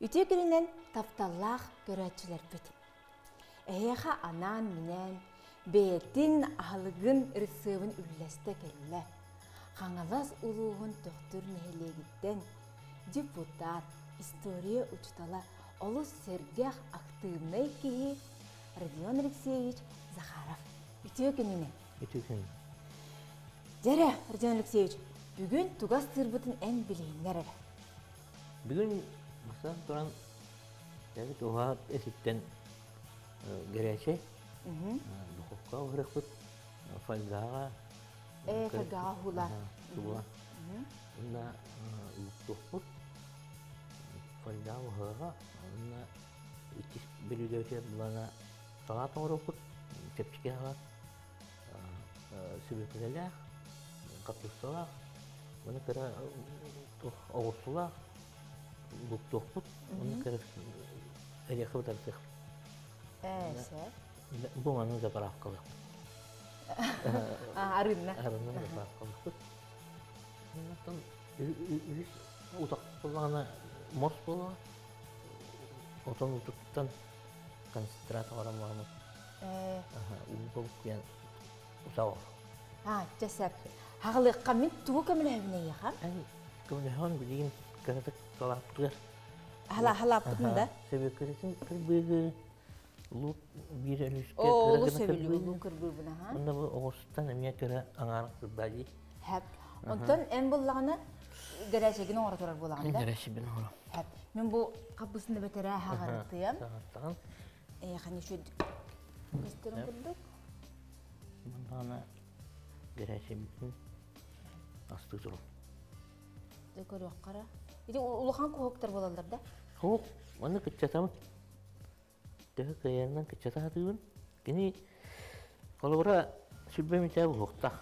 Үтүө күнүнэн тапталлаах көрөөччүлэрбит! Эһиэхэ анаан-минээн бэйэтин аһылыгын ырысыабын үллэстэ кэллэ. Хаҥалас улууһун Төхтүр нэһилиэгиттэн депутат, история учуутала, олус сэргэх, актыыбынай киһи Родион Алексеевич Захаров. Үтүө күнүнэн! Үтүө күнүнэн! Дьэрэ, Родион Алексеевич, бүгүн тугас тыырбытын эн билиһиннэр эрэ. Бүгүн бастаан туран Дьэбит уһаат эситтэн гэрээчэй духовка уһарыахпыт фольгаҕа фольгаҕа хула тула уонна луктуохпут фольгаҕа уһаҕа уонна иккис бүлүүдэбитигэр булана салаат оҥоруохпут чэпчэки салаат сүбүөкүлэлээх хаппыысталаах уонна кыра оҕурсулаах луктуохпут уонна кыра эриэхэ бытардыахпыт бу маны заправкалыахпыт арыынна арыынна заправкалыахпыт оттон үһүс утах буоллаҕына морс буолуоҕа отон утуттан концентрат оҥорон бараммыт уу булкуйан утаҕар А, чэ сөп. Хаҕылыахха мин тугу көмөлөһөбүн эйиэхэ? Эн көмөлөһөн билигин кыратык салааппытыгар. Хала халааппытын да? Сөбүөккүтүн кырбыыгы лук биир өлүүскэ Оо, олус сөбүлүүбүн лук кырбыыбын аха. Онно бу оҕустан эмиэ кыра аҥаар кырбаа дии. Хэп. Онтон эн буллаҕына гэрээчэгин оҥоро турар буолаҕын да? Гэрээчэбин оҥоро. Хэп. Мин бу хаппысын да бэтэрээ хаҕарытыам. Саҕаттаҕын. Эйиэхэ ничего көстөрүн курдук. Мандаҕына гэрээчэбитин астыы турун. Дьэ көрүөххэ Ити улахан куһуктар буолаллар да? Суох, манна кыччатабын. Төһө кыайарынан кыччата сатыыбын. Кини холобура сүлбэ митээ буһуохтаах.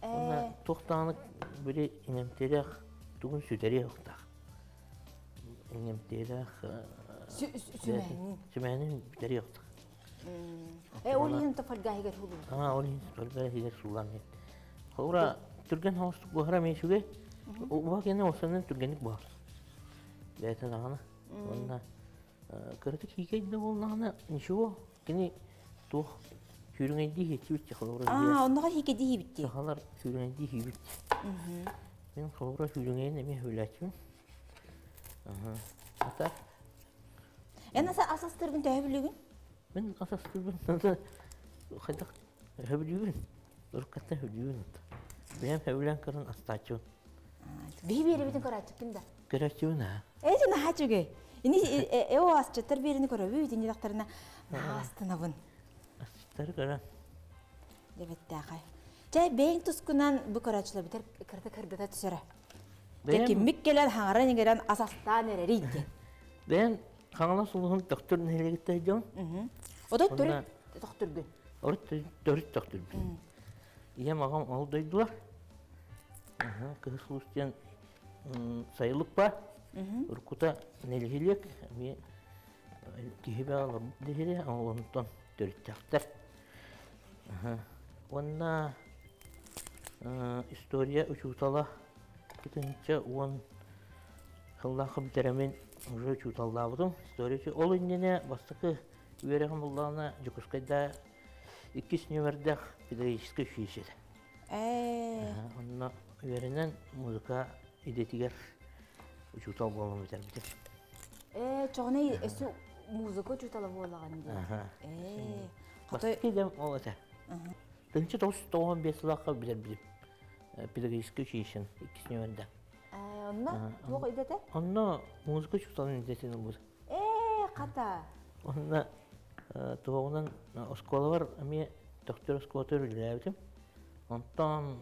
Уонна туох даҕаны били иҥэмтиэлээх тугун сүтэриэ суохтаах. Иҥэмтиэлээх сүмэһинин. Сүмэһинин бүтэриэ суохтаах. Ол иһин фольга иһигэр суулуур. Аа, ол иһин фольга иһигэр суулаан иһин. Холобура түргэн соҕустук буһара эмиэ үчүгэй. Уһа кэннэ осанан түргэнник буһар. Бэйэтин аҕана. Уонна кыратык хиикэй да буоллаҕына ничего, кини туох сүүрүҥэйдии иһиэччибит холобура. Аа, онноҕо хиикэйдии иһибит дии. Сахалар сүүрүҥэйдии иһиибит. Мин холобура сүүрүҥэйин эмиэ сөбүлээччибин. Ата Эн аса асастыргын төһө билигин? Мин асастырбын хайдах сөбүлүүбүн. Уруккаттан сөбүлүүбүн. Бэйэм сөбүлээн көрөн астааччыбын. Биһи биэрэбитин көрөөччүккүн да? Көрөөччүбүн аа. Эти наһаа үчүгэй. Ини эо асчыттар биэрини көрөбүт, ини тахтарына наһаа астынабын. Асчыттары көрөн. Дебеттээхай. Чэ, бэйэҥ тускунан бу көрөөччүлэр битэр кырата кырдата түсөрө. Киммик кэлэн хаҥаран иҥэрэн ас астаан эрэрий диэн. Бэйэм Хаҥалас улууһун Төхтүр нэһилиэгиттэн дьон. Отой төрүт Төхтүргүн. Орут төрүт Төхтүрбүн. Ийэм аҕам ол дойдулар. Кыһыл сулус диэн сайылык бар. Уруккута нэһилиэк эмиэ киһи бэҕэ диһири онтон төрүттээхтэр. Уонна история учуутала 2010 сыллаахха бүтэрэммин уже учууталлаабытым. История ол иннинэ бастакы үөрэҕим буллаҕына Дьокуускайда иккис нүөмэрдээх педагогическай училище этэ. Онно үөрэнэн музыка идэтигэр учуутал буолан бүтэрбитим. Ээ, чоҕунай өссө музыка учуутала буолаҕын дии. Ээ, Бастакы идэм ол этэ. 1995 сыллаахха бүтэрбитим. Педагогическай училищен иккис нүөмэрдээх. Онно туох идэтэ? Онно музыка учууталын идэтин ылбыт. Ээ, хата. Онно туһугунан оскуолабар эмиэ Төхтүр оскуолатыгар үлэлээбитим. Онтон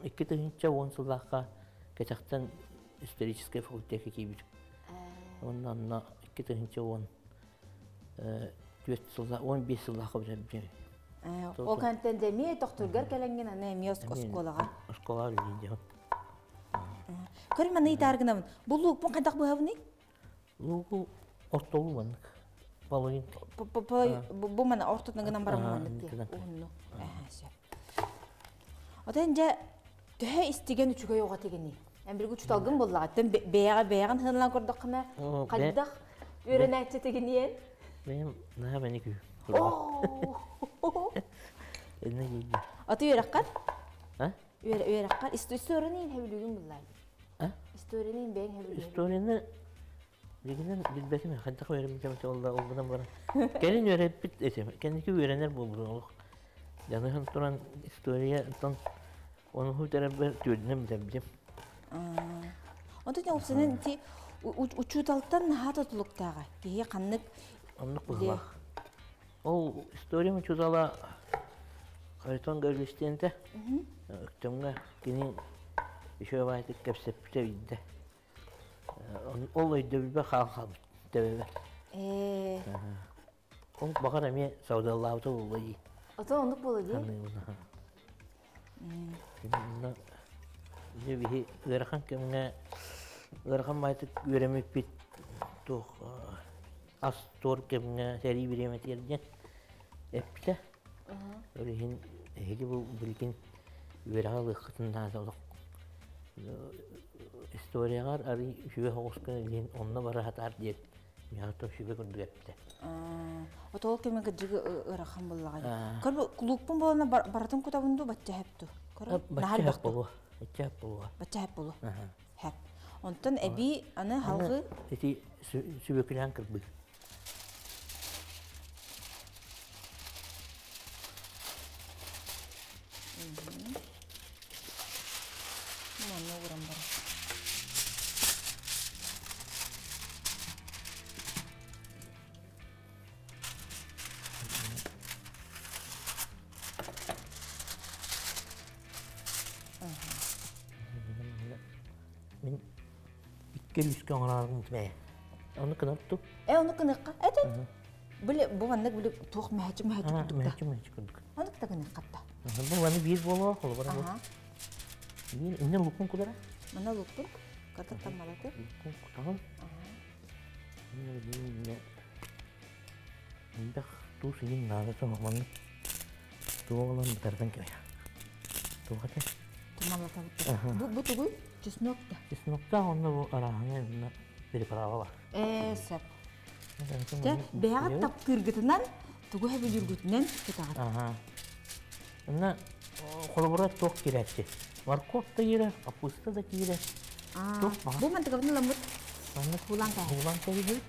2010 сыллаахха кэтэхтэн историческай факультекка киирбитим. Уонна онно 2010 4 сылла 15 сыллаахха бүтэрбитим. Ол кэнтэн эмиэ тохтургар кэлэҥҥин аны эмиэ оскуолаҕа. Оскуолаҕа үлэлиир Көр маны ыйтаар гынабын. Бу луукпун хайдах быһабыный? Лууку ортолуу маннык. Половинка. Бу мана ортотун гынан баран маннык дии. Уһунну. Сөп. Отон дьэ төһө истигэн үчүгэй оҕо тигиний? Эн билгу учуталгын боллаҕыттан бэйэҕэ бэйэҕин хынлан көрдөххүнэ хайдах үөрэнээччи тигиниэн? Бэйэм наһаа мэник үһү. Инне киирдэ. Аты үөрэххэр? А? Үөрэххэр историяны хэбилүүгүн буллай. А? Историяны бэйэҥ хэбилүүгүн. Историяны билигинэн билбэтим хайдах үөрэммитим ол ол гынан баран. Кэлин үөрэппит этим. Кэнники үөрэнэр буолбутум олох. Дьаныһан туран история оттон ону бүтэрэрбэр түөрдүнэн бүтэрбитим. Онтон уопсайынан ити учууталтан наһаа тутулуктааҕа. Киһи ханнык Оннук быһыылаах. Ол история учуутала Харитон Гаврилович Өктөмҥө кини үчүгэй баайдык кэпсэппитэ билдэ. Ол өйдөбүлбэ хаал хаалбыт төбөбөр. Ол баҕар эмиэ саудаллаабыта буолуо дии. Ото оннук буолуо дии. Саныыбын. Дьэ биһи ыарахан кэмҥэ ыарахан баайтык үөрэммиппит туох ас туор кэмҥэ сэрии бириэмэтигэр диэн эппитэ. Ол иһин эһиги бу билигин үөрэҕи ылыаххытын наада олох историяҕар арый үчүгэй соҕус гына илин онно бара сатаар диэн миэхэ сүбэ курдук эппитэ. Ото ол кэмҥэ кырдьыгы ыарахан буоллаҕа. Көр клубпун буолана барытын кутабын дуу бачча хэп ту. Бачча хэп буолуо. Бачча хэп буолуо. Бачча хэп буолуо. Хэп. Онтон эбии аны халгы ити сүбөкүлээн кырбый. Манна ууран барар. Мин икки үскэ оҥорорум бэйэ. Ону кынатту. Э, ону кыныахха. Эт, эт. Били бу маннык били туох мэһэчик мэһэчик курдук да. Мэһэчик мэһэчик курдук. Ону кыта кыныаххатта. Бу маны биир буолуо, холобура бу. Биир инне лукун кудара. Мана лукун. Ката тамалаты. Лукун кутаҕын. Инне элбэх туус иһин наада соһуманы туоҕалан бытардан кэлэ. Туох этэ? Тумалатабыт. Бу бу тугуй? Чеснок да. Чеснокта онно бу арааһына онно приправа бар. Ээ, сөп. Дьэ, бэйэҕит таптыыргытынан, тугу сөбүлүүргүтүнэн кытаҕыт. Аха. Онно холобура туох киирээччи? Морковь да киирэр, капуста да киирэр. Туох баҕа. Бу мантыкабытын ыламмыт. Маннык Хуулаан кээһэ. Хуулаан кээһибит.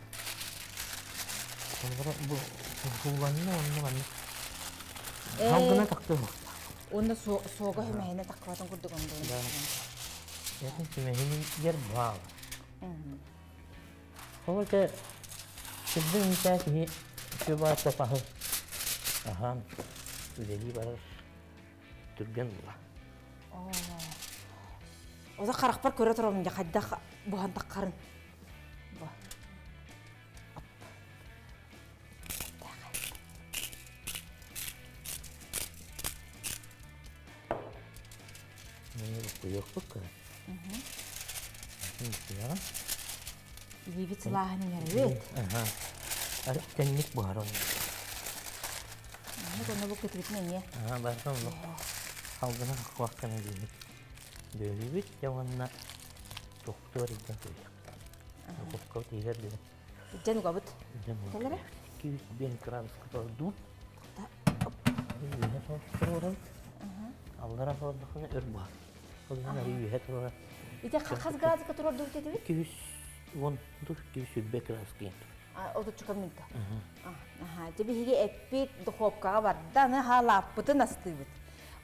Холобура бу хууланна онно маннык. Халгына тахтыы Уонна суога хүмэһинэ таххыбатын курдук ондуун. Ятын сүмэһинигэр баал. Ол это сырдык митээ киһи үчүгэй топаһы аһаан үлэлии барар түргэн була. Оза харахпар көрө турабын дьэ хайдах буһан таххарын. Бу. Куйуохпут кыра. Илиибит сылааһын иҥэрэбит. Тэнник буһар ол. Маннык онно бу көтүбүтүн эмиэ. Барытын олох халгына хахвахтана диибит. Бүөлүүбүт дьэ уонна тохтуор илдьэн кэбиһиэх. Духовка тиийэр диэн. Илдьэн угабыт. Кэлэрэ? 205 градуска тордуун. Үөһэ туруорабыт. Аллара туруордаххына өр буһар. Ол иһин арыы үөһэ туруора. Ити хас градуска туруордубут этибит? 210 220 градуска диэн. Отуччука мүнтэ. Аха, дьэ биһиги эппит духовкаҕа барда, аны хаалааппытын астыыбыт.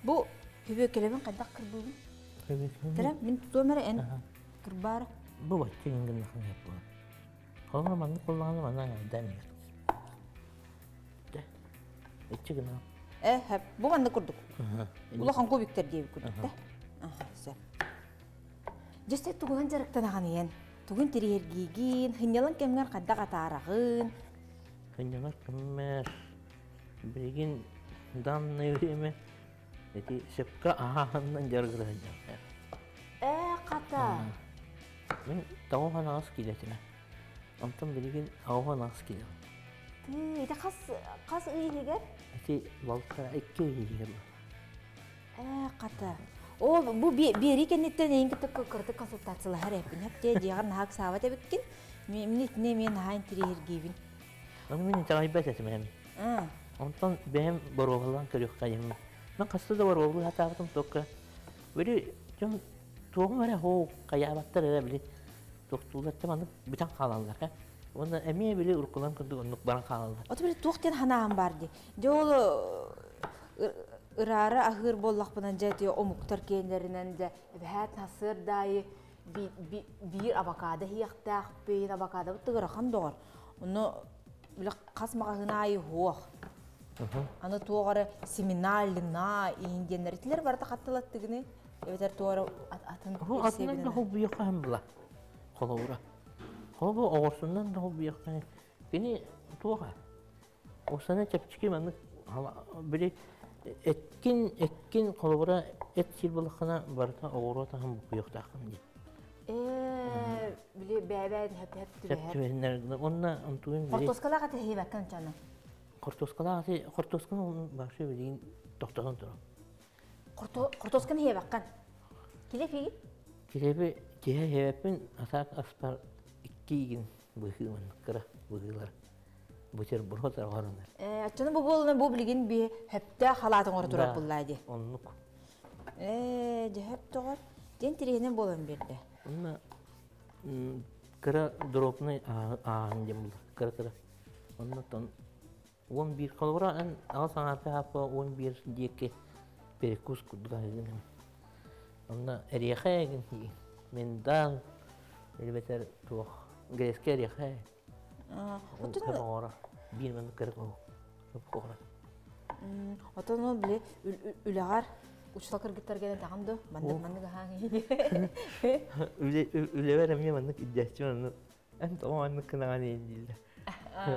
Бу хүбүөкэлэбин хайдах кырбыыбын? Тэрэ, мин тутуом эрэ эн кырбаара. Бу бачча гыннахын буолар. Холобура маннык буоллаҕына манна аҥардаан иһэр. Иччи гына. Э, хэп, бу маннык курдук. Улахан кубиктар диэбит курдук да. Аха, сөп. Дьэ, тугунан дьарыктанаҕын ийэн? Тугун тириэргиигин, сынньалаҥ кэмҥэр хайдах атаараҕын? Сынньалаҥ кэммэр билигин данное время ити сөпкө аһааһынынан дьарыгыра сылдьабын. Ээ, хата. Мин 98 киилэтинэ. Онтон билигин 68 киилэ. Тыы, ити хас хас ый иһигэр? Ити балтара 2 ый иһигэр. Ээ, хата. О, бу биэри кэнниттэн эйин кытта кырдык консультациялаһар эппин. Хеп дьиэҕэр наһаа ыксаабат эбиккин. Мин итини эмиэ наһаа интириэһиргиибин. Ону мин итэҕэйбэт этим эм. Онтон бэйэм боруобалаан көрүөххэ Мен хаста да боруобалыы сатаабытым только били дьон туоҕум эрэ хоу хайаабаттар эрэ били тохтуулар маннык бүтэн хаалаллар ха. Уонна эмиэ били уруккулан курдук оннук баран хаалаллар. Ото били туох диэн ханаан бар ди. Дьэ ол ыраары аһыыр буоллахпынан дьэ ти омуктар киэннэринэн дьэ эбэһээт насыардаайы биир авокадо иһиэхтээхпин, авокадобыт тыгырахан доҕор. Ону били хас маҕаһыын аайы уһуох. Аны туох эрэ семена льна иин диэннэр итилэр барыта хаттылаттыгыны эбэтэр туох эрэ атын Атынан да холбуйуохха һэн була. Холобура. Холобу оҕурсунан да холбуйуохха. Кини туоха. Осана чэпчэки маннык били эткин эткин холобура эт сир булаххына барыта оҕуруот аһын букуйуохтааххын диэн. Ээ, били бэбэ хэп хэп түбэһэр. Түбэһиннэр онна онтугун били. Хортуоскалаах эти хиибэккэн чаны. Хортуоскалаах эти хортуосканы вообще билигин тохтотон турар. Хортуосканы хиэбэккэн. Киле фиги? Килеби киһи хиэбэппин асаак аспар икки игин быһыымын кыра быһыылар бутерброд оҕоронор. Ээ, оччону бу буолуна бу билигин би хөптөөх халаат оҥоро турар буллаа ди. Оннук. Ээ, дьэ хөп тоҕор. Ден тириһинэн буолан биэрдэ. Онна кыра дробный ааһын диэн булла. Кыра-кыра. Онно тон 11 холобура эн аҕыс аҥаарга хааппа 11 диэки перекус курдук аһыгын. Онно эриэхэ эгин миндал эбэтэр туох грецкэй эриэхэ Отон оҥоро биир маннык кыра оҕоро. Отон ол били үлэҕэр учуутал кыргыттарга этаҕын ду маннык маннык аһаан Үлэбэр эмиэ маннык иддээччи маннык эн тоҕо маннык гынаҕын дииллэр.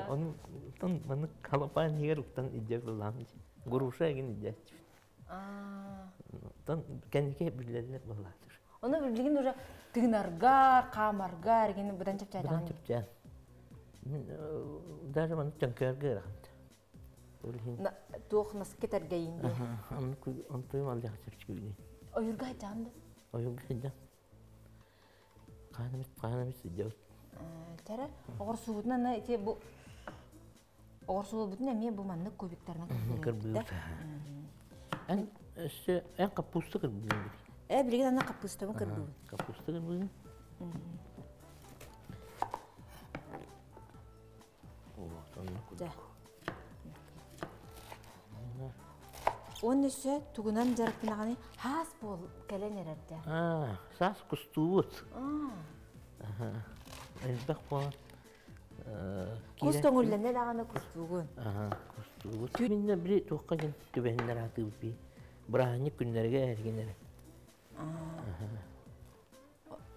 Ону тон маннык халапаан иһигэр уктан иддьэ былаан груша эгин иддээччибит. Тон кэнники биллэллэр былаатыр. Ону билигин уже тыынаргар, хаамаргар эгин быдан чэпчээтаҕын. Быдан чэпчээн. Даже маннык төҥкөөргө ыарахан. Ол иһин Туох наскы кэтэргэйин дии. Онтуйум алдьаха чэпчэкилии. Ойуурга сылдьаҕын да? Ойуурга сылдьан. Хаан эмит, хаан эмит сылдьабыт. Тара, оҕурсуубутун аны ити бу оҕурсуубутун эмиэ бу маннык кубиктарынан кырбыыбыт. Эн өссө эн капуста кырбыыбын. Э, билигин аны капустабын кырбыыбын. Капуста кырбыыбын. Дьэ. Уонна өссө тугунан дьарыктанаҕыный? Хаас буол кэлэн эрэр дэ. Аа, саас кустуубут. Элбэх буолан Кус көҥүллэннэ даҕаны кустуугун. Кустуубут. Миннэ били туохха диэн түбэһиннэр аатыыбыт бии. Бырааһынньык күннэргэ эргинэр.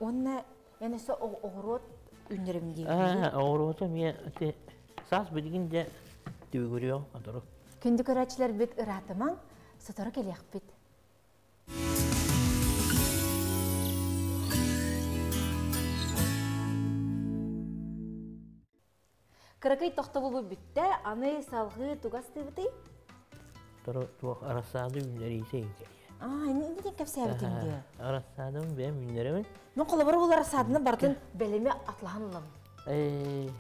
Уонна эн өссө оҕуруот үүннэрим диир. Оҕуруоту эмиэ ити саас билигин дьэ түбүгүрүөм сотору. Күндү көрөөччүлэрбит ыраатымаҥ, сотору кэлиэхпит. Кыракый тохтобулу бүттэ, аны салгыы тугу астыыбытый? Туох арассаады үүннэриитэ иҥкэйэ. Аа, иннин кэпсээбитим дии. Арассаадым бэйэм үүннэрэбин. Мен холобур бұл арассаадыны бартын бэлэми атлаһан ылабын.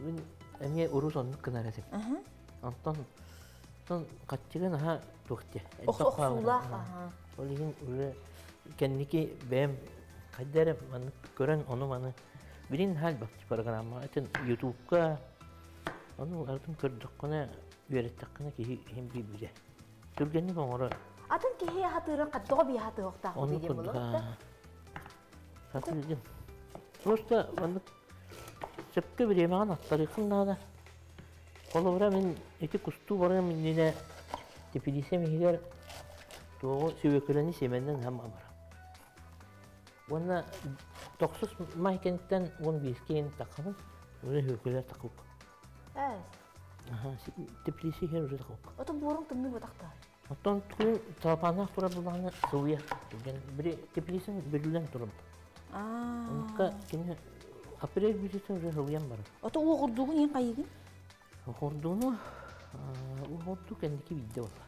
Мин эмиэ урут оннук гынар этим. Онтон онтон хаччыгын аха туох диэ. Охсуулаах. Ол иһин уже кэнники бэйэм хайда эрэ маннык көрөн ону-маны билин хаалбат программа этин ютубка ону атын көрдөххүнэ үөрэттэххинэ киһи иһин биир түргэнник оҥорор. Атын киһи хатыырын хаттоҕо бии хатыһыахтаах диэн буолар. Сатыыргын. Просто маннык сөпкө бириэмэҕин аттарыаххын наада. Холобура мин ити кустуу барыам иннинэ теплицэм иһигэр туоҕу сүбүөкүлэни сиэмэннэн хам абара. Уонна тохсус май кэнниттэн 15 киһини таххабын, уже сүбүөкүлэр таххып. Эс. Теплица иһигэр уже таххып. Ото буоруҥ тымныы ботахтар. Оттон күн талапааннаах турар булааны сылыйар. Били теплицаны бүлүлэн турар. Оннукка кини апрель бүтүтэ уже сылыйан барар. Ото уоҕурдуугун иһин хайыгын? Уоҕурдууну уоҕурдуу кэнники биирдэ буолла.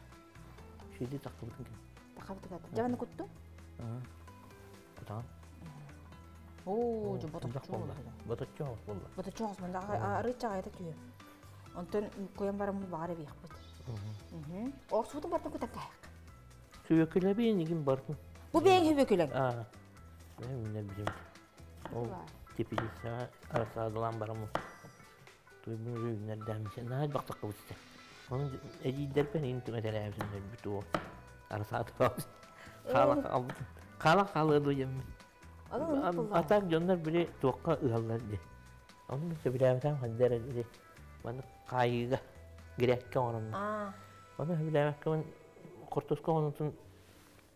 Шүдү таххыбытын кэн. Таххабытыгар. Дьабаны куттуҥ? Кутаҕын. Оо, дьэ боточчу буолла. Боточчу буолла. Боточчу оҕус арыычча аҕайта түһүө. Онтон куйан бараммыт баҕар эбиэхпит. Орсуутун бартын кутан каһык. Сүбөкүлэби нигин бартын. Бу бэйэҥ сүбөкүлэҥ? Аа. Бэйэм билим. Ол теплицаҕа арасаадалаан бараммын. Туйбун үүннэрдээммисэ наһаа бахтаххыбыт этэ. Onun эдиидэрбэн иин түмэтэлээбитин өлбүт уол. Арасаадалаабыт. Хаала хаалбыт. Хаала хаалыа дуо диэммин. Атаак дьоннор били туохха ыһаллар дии. Ону мин сөбүлээбэтэҕим ханна эрэ били маннык хаайыыга грядка оҥороннор. Ону сөбүлээбэккэ хортуоска оҥонутун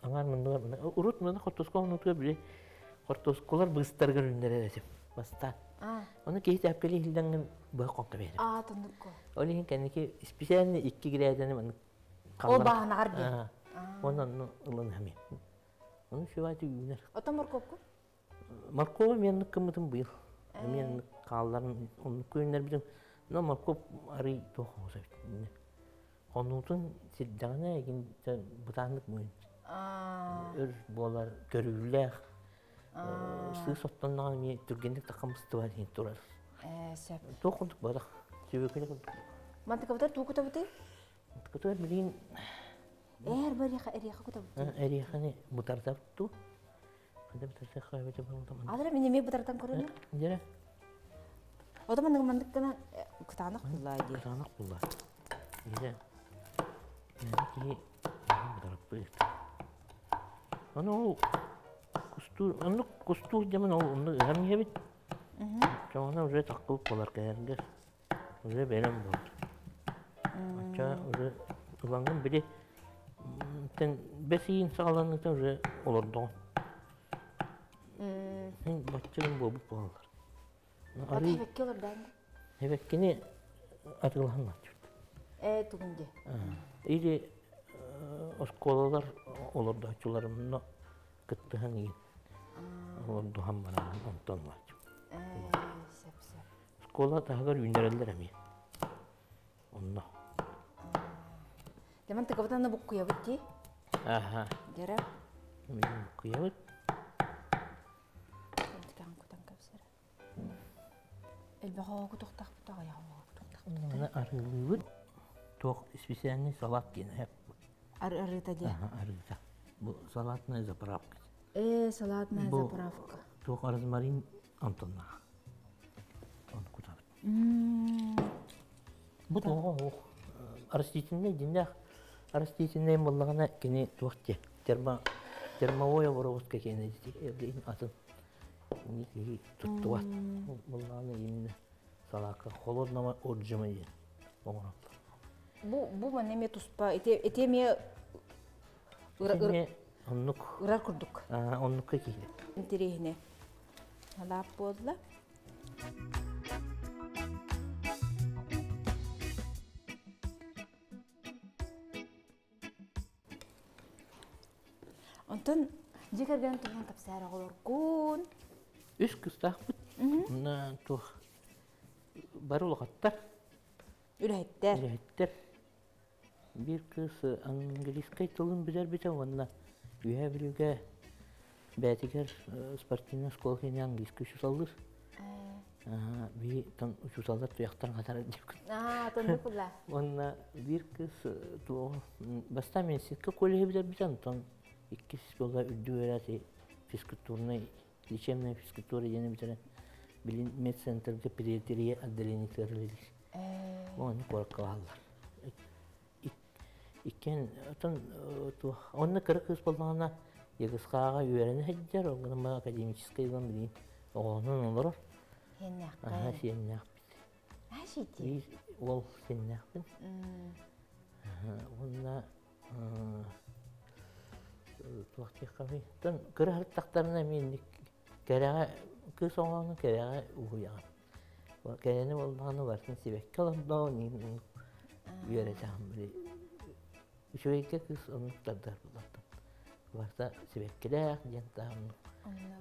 аҥаар муннугар урут маны хортуоска оҥонутугар били хортуоскалар быыстарыгар үүннэрэр этим бастаан. Ону киһи тээпкэлии иһиллэҥҥин быһа хонко биэрэр. Аа, тоннукку. Ол иһин кэнники специально икки грээдэни маннык Ол бааһынаҕар диэн. Уонна онну ылан иһэмиэн. Ону сүбэти үүнэр. Оттон моркуопку? Моркуоба эмиэ кыммытым быйыл. Эмиэ хаалларын оннук үүннэрбитим. Но моркуоп арый туох оҥосо эбит. Хонуутун сирдэҕинэ эгин бытааннык муйун. Өр буолар көрүүлээх. Сыыс оттонноҕун эмиэ түргэнник тахамыстыбар иһин турар. Сөп. Туох курдук бадах. Сүбөкүлэ курдук. Мантыкабытар туу кутабытый? Мантыкабытар билигин Эр бариха эриэхэ кутабыт. Эриэхэни бутартапту. Адара мин эмиэ бытартан көрөмүн. Дьэрэ. Ото маннык маннык гына кытаанах буллаа дии. Кытаанах буллаа. Дьэ. Киһи бытараппыт. Аны ол кустуур, оннук кустуур дьэмин ол оннук ыһан иһэбит. Чоҕуна уже таккыбыт болар кэһэргэр. Уже бэлэм буолла. Оччо уже ылаҥҥын били тэн бэс ыйын саҕаланыыта уже олордоҕун. Мин бачча буолбут буолаллар. Арыы Эбэкки олордоон. Эбэккини атыылаһан лааччыбыт. Ээ тугун дии. Или оскуолалар олордооччуларымно кыттыһан иин олордуһан баран онтон лааччыбыт. Ээ сөп сөп. Школа таһыгар үүннэрэллэр эмиэ. Онно. Дэмэн тыкабытан буккуйабыт дии. Аха. Дьэрэ. Буккуйабыт. Тикаан кутан кэпсэрэ. Элбэх оҕо кутуктахпыт аҕыйах оҕо кутуктахпыт. Аны арыылыыбыт. Туох специальный салат диэн Арыыта дии. Арыыта. Бу салатная заправка. Э, салатная заправка. Туох розмарин Антоннаах. Ону кутабыт. Бу тоҕо оһох растительнай дьиннээх растительнай буоллаҕына кини туох диэ термо термовой обработка киэнэ атын киһи туттубат буоллаҕына именно салаакка холодного отжима диэн оҥороллор. Бу бу манна эмиэ туспа ити ити эмиэ оннук ырар курдук. Оннукка киирэр. Интэриэһинэ. Алаап буолла. Онтон дьиэ кэргэн туһунан кэпсээр оҕолоргун. Үс кыстаахпыт. Мына туох бары улахаттар. Үлэһиттэр. Үлэһиттэр. Биир кыыс английскай тылын билэрбитэ уонна Үөһээ Бүлүүгэ бэйэтигэр спортивнай оскуола киинэ английскай учууталлыыр. Биир учууталлар туйахтарын хатарар диэбиккин. Аа, тоннук булла. Уонна биир кыыс туоҕу бастаан медицинскэй коллеһы бүтэрбитэ, онтон иккис буолла үрдүк үөрэҕи физкультурнай лечебная физкультура диэни бүтэрэн билин медцентрга педиатрия отделениетыгар үлэлиир. Ону куоракка бааллар. Иккиэн оттон туох онно кыра кыыс буоллаҕына ЕГСХ-ҕа үөрэнэ сылдьар, ол гынан баран академическай ылан билигин оҕолонон олорор. Сиэннээххин. Аһа сиэннээхпит. Аа сити. Биир уол сиэннээхпин. Уонна туох диэххэ Оттон кыра сырыттахтарына эмиэ инник кэрэҕэ кыыс оҕону кэрэҕэ уһуйаҕын. Кэрэни буоллаҕына барытын сибэкки олордоҕун үөрэтэҕин били үчүгэйгэ кыыс оннук тардар буоллахтан. Барыта сибэккилээх диэн таһымнык.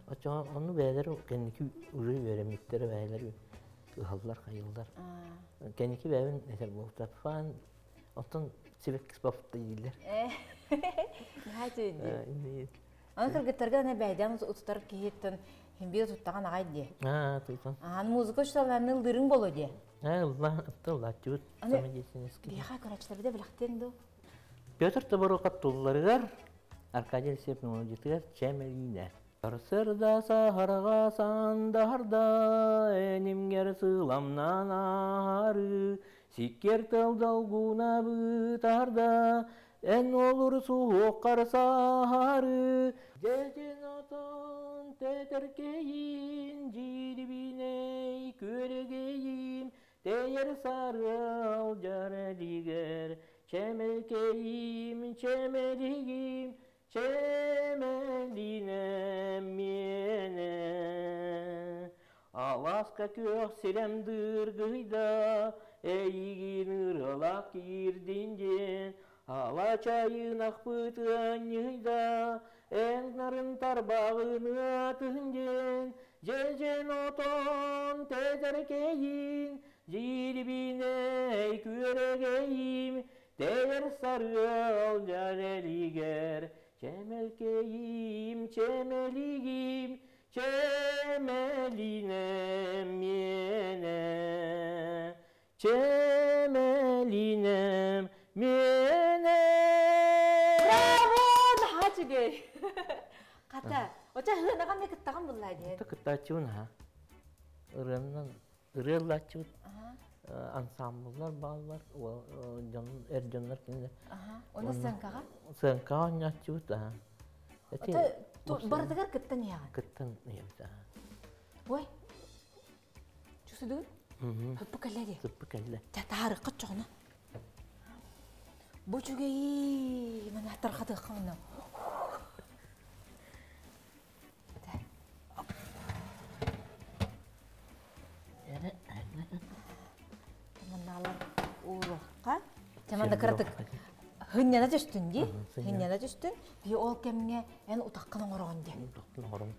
Оччоҕо ону бэйэлэр кэнники уже үөрэммиттэрэ бэйэлэр ыһаллар хайыллар. Кэнники бэйэбин этэр буолтаппаан оттон сибэкки спапта дииллэр. Наһаа үчүгэй дии. Аны кыргыттарга аны бэйдэн утутар киһиттэн химбиэ туттаҕан аҕай дии. Аа, туйтан. Аан музыка учууталларын ыллыырыҥ боло дии. Ээ, ылла, ыллааччыбыт. Аны Самодеятельность. биһиэхэ көрөөччүлэрбитэ билэхтиэҥ дуу? Петр Тоборуокап тулларыгар Аркадий Алексеев мелодиятыгар Чэмэлиинэ. Сарсыарда саһарҕа сандаһарда энимгэр сыламнан аһары сиккиэр тыл долгуна бытарда эн олур суһуоххар саһары дьэдьэн отон тэтэркэйин дьирибинэй күөрэгэйим тэйэр сарыал дьарэлигэр чэмэлкэйим чэмэлигим чэмэлинэм миэнэ алааска күөх сирэм дыргыйда эйигин ырыалаах киирдин диэн алачайын ахпыт ыанньыйда эн нарын тарбаҕын ыатын диэн дьэдьэн отон тэтэркэйин дьирибинэй күөрэгэйим тэйэр сарыал дьарэлигэр чэмэлкэйим чэмэлигим чэмэлинэм миэнэ чэмэлинэм миэнэ. Браво! Наһаа үчүгэй! Хата, оча хыанаҕа эмиэ кыттаҕын буллаа диэн. Кыттааччыбын аха. Ырыаннан ырыаллааччыбыт ансамбллар бааллар, дьон эр дьоннор кинилэр. Оны сценкаҕа? Сценкаҕа оонньооччубут аха. Барытыгар кыттан иһэҕин? Кыттан иһэбит аха. Ой, чусудугун? Сыппы кэллэ дии. Сыппы кэллэ. Татаарыкка чоҕуна. Бу үчүгэйи мана тархатыахха мына. Маннаалар ууруохха. Чаманда кыратык хынньана түстүн дии. Хынньана түстүн. Би ол кэмҥэ эн утаххын оҥороҕун дии. Утаххын оҥором.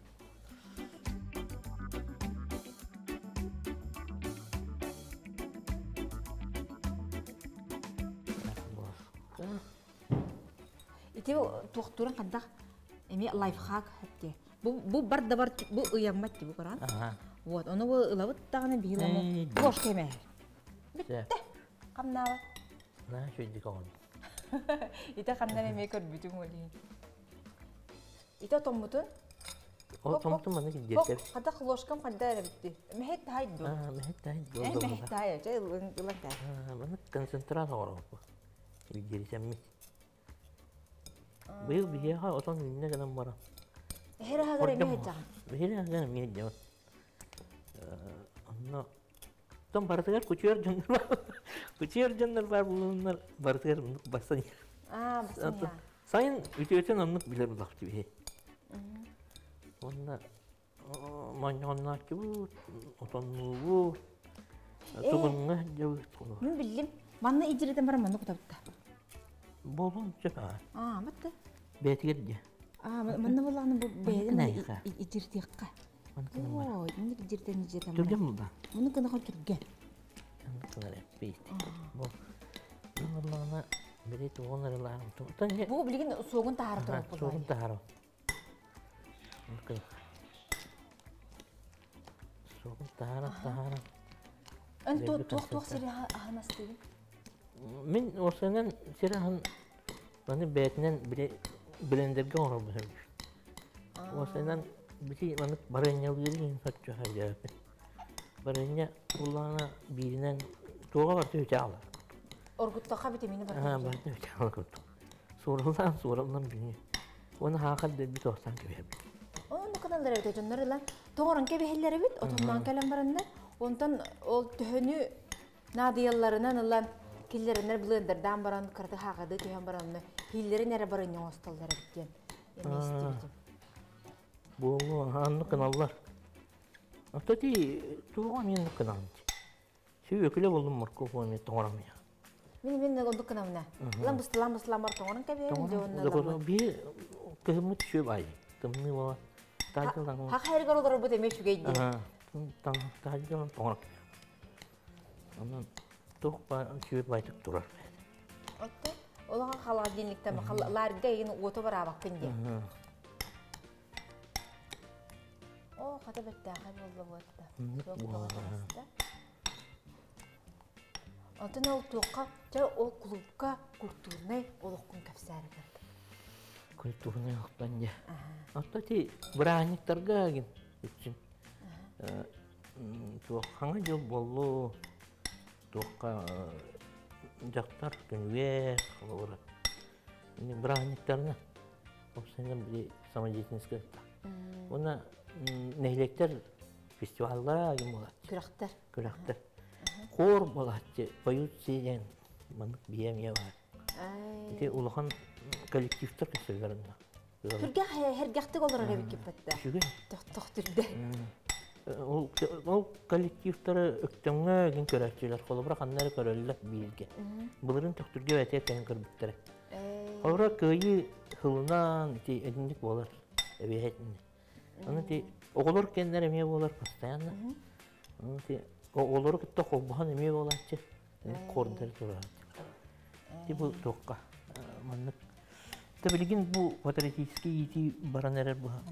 Ити туохтуурун хантах эмиэ лайфхак хэтти. Бу бу бар да бар бу ыйаммат ти бу коран. Вот, ону бу ылабыт даҕаны биһи ложка эмэ. Бүттэ. Хамнаабат. На шөйдик оҕон. Ите ханнан эмиэ көрбүтүм олин. Ите томмутун Ол томмутун маны килдиэртэр. Хата ложкам ханда эрэ битти. Мэһэт тахай ду. Мэһэт тахай ду. Мэһэт тахай, чэ ылан тахай. Маны концентрат оҕоробут. Илдьирисэммит. Быйыл биһиэхэ отон үүннэ гынан баран. Эһэр аһагар эмиэ сылдьаҕын. Биһиэхэ аһагар эмиэ сылдьабын. Онно Оттон барытыгар кучуйар дьоннор бар. Кучуйар дьоннор бар булуннар барытыгар бастан. Аа, бастан. Сайын үтүөтүн оннук билэр булах тибиһи. Онна манньоҕоннооччубут, отоннуубут, тугунна дьабыт. Мин биллим. Манна идиритен баран манна кутабытта. Болун сөп аа. Аа, батта. Бээтигэр дьэ. Аа, манна булааны бу бэйэтин идиртиэххэ. Оо, инник идиртен идиртен. Түргэн булда. Муну гына түргэн. Бу Нурлаана били тугун ырылаан. Бу билигин суогун таһара турар. Суогун таһара. Суогун таһара таһара. Эн туох туох сири аһын астыгын? Мин осынан сир аһын маны бэйэтинэн блендерге оҥоробун. Осынан бити маны барыанньалыыр иһин соччо сөбүлээбэппин. Барыанньа улаана бииринэн туоҕа барыта үтэ аҕалар. Оргуттахха витамины барыта. Барыта үтэ аҕалар курдук. Суураллаан суураллан билиҥи. Уонна хаахар дэлби туохтаан кэбиһэбит. Онно кыналлар эбит дьоннор ылан тоҥорон кэбиһэллэр эбит, отонноон кэлэн бараннар. Онтон ол төһөнү наадыйалларынан ылан киллэриннэр блендердаан баран кыраты хаахады түһэн баран хииллэрин эрэ барынньа оҥостоллор эбит диэн эмиэ истибитим. Буолуо, анны кыналлар. Ото ти туоҕа эмиэ кыналын. Сүүөкүлэ боллум моркуоп эмиэ тоҥором я. Мин мин оннук кынамна. Лан быстылан быстылан бар тоҥорон кэбиһэбин дьэ онно. Биир кыһыммыт үчүгэй баай. Тымныы буола. Таажылан. Хах хайрыгар олорорбут эмиэ үчүгэй дии. Таажылан тоҥорон. Онон туох үчүгэй баайтык турар. Отто олоҕо холодильниктан лаарга игин уоту бараабаккын диэн. хата бэртээхэй буолла буотта. Суох тоҕо таҕыста. Онтон ол туохха, дьэ ол клубка культурнай олоххун кэпсээри көрдө. Культурнай олохтон дьэ. Оттон ити бырааһынньыктарга гин үчүн туох хаҥа дьыл буоллу туохха дьахтар күнүгэр холобура бырааһынньыктарына уопсайынан били самодеятельностька уонна нэһилиэктэр фестиваллара гин буолааччы. Күрэхтэр. Күрэхтэр. Хор буолааччы, поют диэн маннык биэ эмиэ баар. Ити улахан коллективтар көстөллөр онно. Түргэх хэргэхтик олорор эбиккиппэтте. Үчүгэй. Тохтох түрдэ. Ол ол коллективтары Өктөмҥө гин көрөөччүлэр холобура ханна эрэ көрөллөр бииргэ. Былырын Төхтүргэ бэтиэ кэлэн көрбүттэрэ. Холобура кыайыы сылынан ити этинник буолар эбиэһэтинник. Аны ити оҕолор кэннэр эмиэ буолар постоянно. Аны ити оҕолору кытта холбоһон эмиэ буолааччы. Кордер турааччы. Ити бу туохха маннык. Та билигин бу патриотический иитии баран эрэр быһа.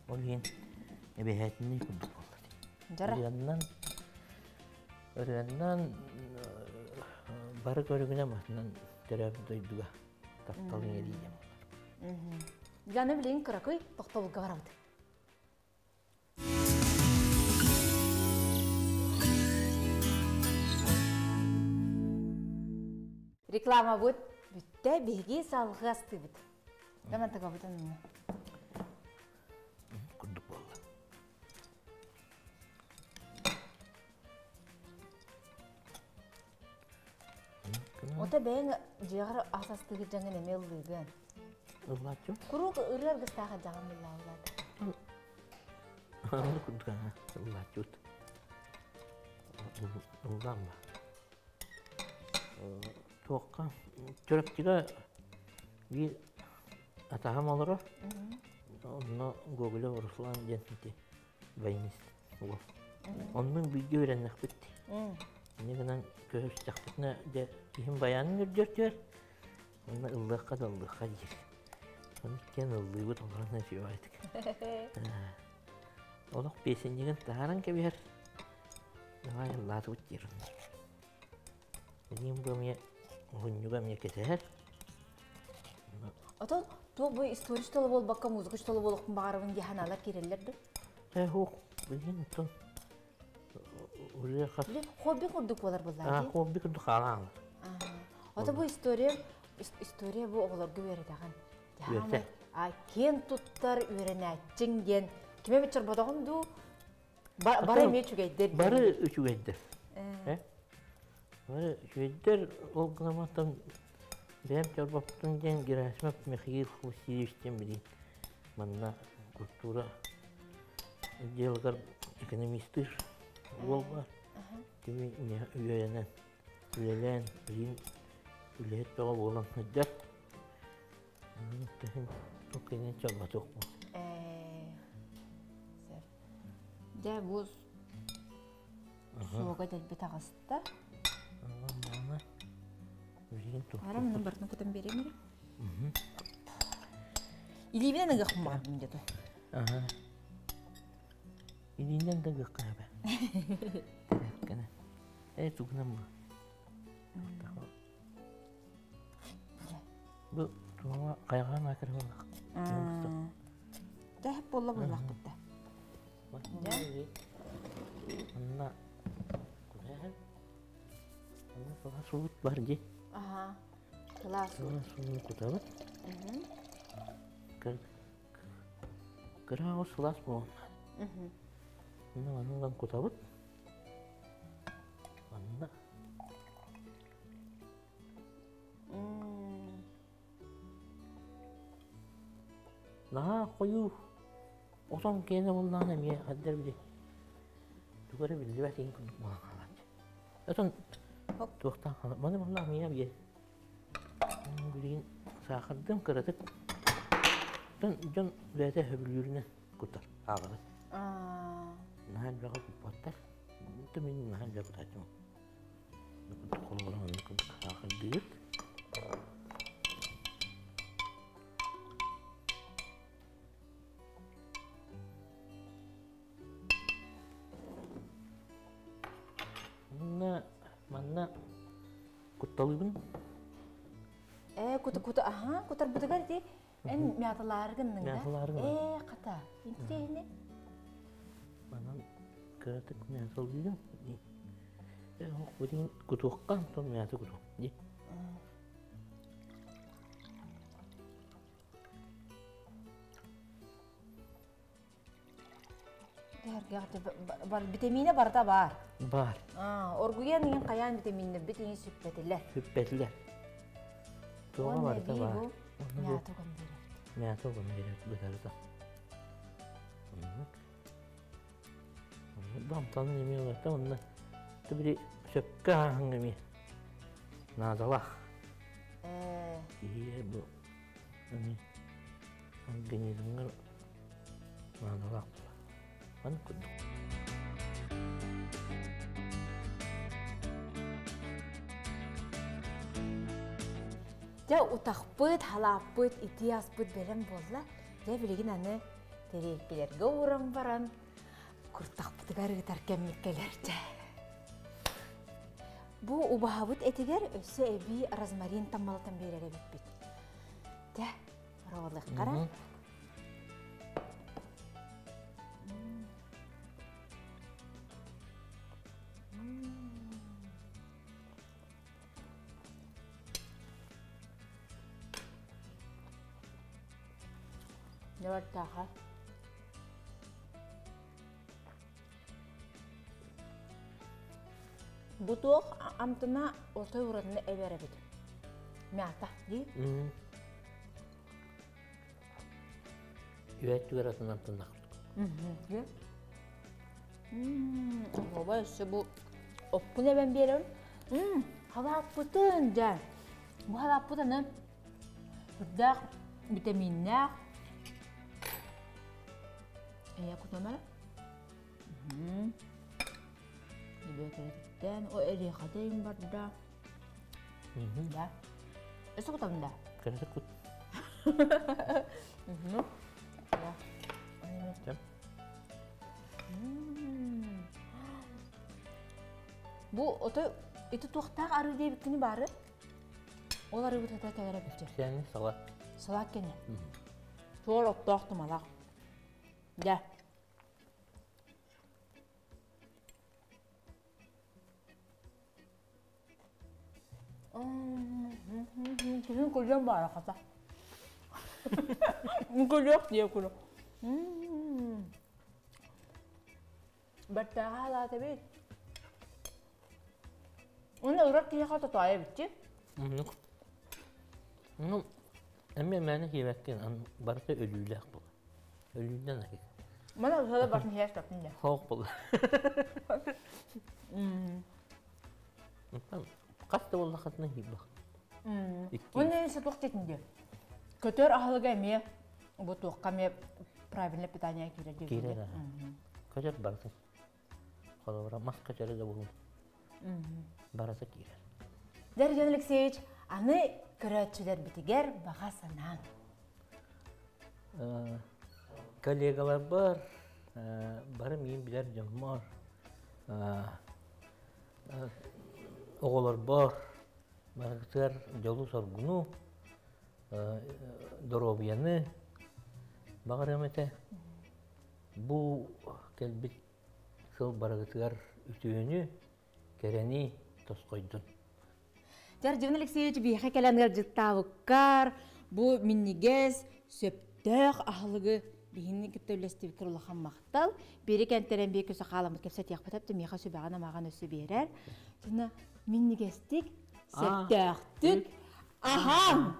Ол иһин эбэһээтинний курдук буолла. Дьара. Ырыаннан ырыаннан бары көрүгүнэ матынан төрөөбүт дойдуга таптал иҥэрии диэн буолар. Дьаны билигин кыракый тохтобулга барабыт. Рекламабыт бүттэ, биһиги салгыы астыыбыт. Дама тагабытын Курдук буолла. Ота бэйэҥ дьиэҕэр ас астыгы дьаҥын эмиэ ыллыыгын. Ыллааччым. Куруук ырыа аргыстаах дьаҥын ыллааллар. Аны курдук ыллааччыбыт. Ыллаан ба. Туохха Чурапчыга биир атаһым олорор. Онно Гоголев Руслан диэн ити баянист уол. Оннун бииргэ үөрэннэхпит. Инньэ гынан көһүстэхпитинэ дьэ киһим баянын үрдүөр Онно ыллыахха да ыллыахха диир. Ону иккиэн ыллыыбыт олорон үчүгэйдик. Олох песеннигин таһааран кэбиһэр. Давай ыллаатыбыт диир. Билигин бу эмиэ уһунньуга эмиэ кэтэһэр. Отон туох бу история школа буолбакка музыка школа буолуохпун баҕарабын дии санаалар киирэллэр дуо? Э, хуох, билигин оттон ырыа хас... Хобби курдук буолар буоллаа дии. Хобби курдук хаалаан. Ото бу история история бу оҕолорго үөрэтэҕин. Үөрэтэ. А киэн туттар үөрэнээччиҥ диэн ким эмит чорботоҕун дуу? Бары эмиэ үчүгэйдэр. Бары үчүгэйдэр. Э? Бары үчүгэйдэр ол гынан бэйэм чорбоппутун диэн Герасимов Михаил Васильевич диэн билигин манна культура отделыгар экономистыыр уол баар. Кими үөрэнэн, үлэлээн, билигин үлэһит бөҕө буолан сылдьар. Ол кэннин чорботуохпун. Дьэ бу суога дэлби таҕыста. Ара мунун барытын кутан биэриэм эрэ. Илиибинэн ыгыахпын баҕардым дьэ той. Илиинэн да ыгыахха эбэ. Тэрэпкэнэ. Э тугунан бу. Бу туома хайҕаан акыр буоллах. Тэһэп буолла буоллахпыт да. Анна кудаһын Анна сылаас суут бар дии. Аха. Сылаас суут. Сылаас суут кутабыт. Кыра сылаас буолан. Анна манан кутабыт. Манна Наһаа хойуу отон киэнэ буоллаҕына эмиэ хаддар били тугу эрэ биллибэт иһин курдук буолан хаалааччы. Отон туохтаах маны буоллаах миэнэ биэ билигин саахардым кыратык дьон дьон бэйэтэ сөбүлүүрүнэн кутар ааҕарын. Наһаа элбэҕи куппаттар. Мин наһаа элбэҕи кутааччым. Саахардыыр. Кутталыыбын. Э, кута кута аха, кутарбытыгар ити эн мяталаары гынныҥ да? Мяталаары гынным. Э, хата. Интиэһини. Манан кыратык мяталыыгын. Билигин кутуохха, онтон мята кутуох. Ди. Бар витамина барыта баар. Баар. Оргуйан иһин хайаан витаминнэрбит иһин сүппэтилэр. Сүппэтилэр. Туоҕа барыта баар. Мята уган биэрэбит. Мята уган биэрэбит бытарыта. Бу амтанын эмиэ уларта онно били сөпкө ааһыҥ эмиэ наадалаах. Киһи бу эмиэ организмҥа наадалаах буолар. Маннык курдук. Дьэ утахпыт, халааппыт, итии аспыт бэлэм буолла. Дьэ билигин аны тэриэлкэлэргэ ууран баран куртахпытыгар ыытар кэммит кэлэр дьэ. Бу убаһабыт этигэр өссө эбии розмарин таммалатан биэрэр эбиппит. Дьэ, Оровалыаххара. Дьабартааха. Бу туох амтана отой уратыны эбэр эбит. Мята дии. Үөттүгэр атынан тыннах. Оба өссө бу оппун эбэн биэрэбин. Халааппытын дьэ. Бу халааппыт аны үрдээх витаминнээх. Эйэ кутанар. Небекереттен о эриэхэтин барда. Да. Өссө кутабын да. Кырасы кут. Бу ото ити туохтаах арыы диэбиккини баары? Ол арыыбыт хата кэлэрэ битчэ. Сиэни салат. Салат кэнэ. Туор оттоох тумалаах. Дьэ. Күһүн күлүөн баара хата. Күлүөх диэ күлү. Бэртээхэ халаат эбит. Уонна ырар киһиэхэ тотоойо эбитчи. Оннук. Ну, эмиэ мээнэ киирбэккин, барыта өлүүлээх буолар. Өлүүнэн аһыыр. Мана ысала башын иһэр таптын дэ. Хоох буолар. Хас да буоллаххытына иһийбэх. Уонна эмиэ туох диэтин диэ. Көтөр аһылыга эмиэ бу туохха эмиэ правильное питание киирэр диэбит. Киирэр. Көтөр барыта. Холобура мас көтөрө да буолун. Барыта киирэр. Дэрген Алексеевич, аны көрөөччүлэрбитигэр баҕа санааҥ. Коллегаларбар, бары миин билэр дьоммор, оҕолорбор барытыгар дьолу-соргуну, доруобуйаны баҕарыам этэ. Бу кэлбит сыл барыгытыгар үтүөнү, кэрэни тосхойдун. Дьардьыгын Алексеевич биһиэхэ кэлэн ыалдьыттаабыккар бу минньигэс, сөптөөх аһылыгы биһини кытта үллэстибиккэр улахан махтал. Биэри кэнтэрэн биир көсө хааламмыт кэпсэтиэхпит эптэ миэхэ сүбэҕин-амаҕын өссө биэрэр. Сонно минньигэстик, сөптөөхтүк аһаан!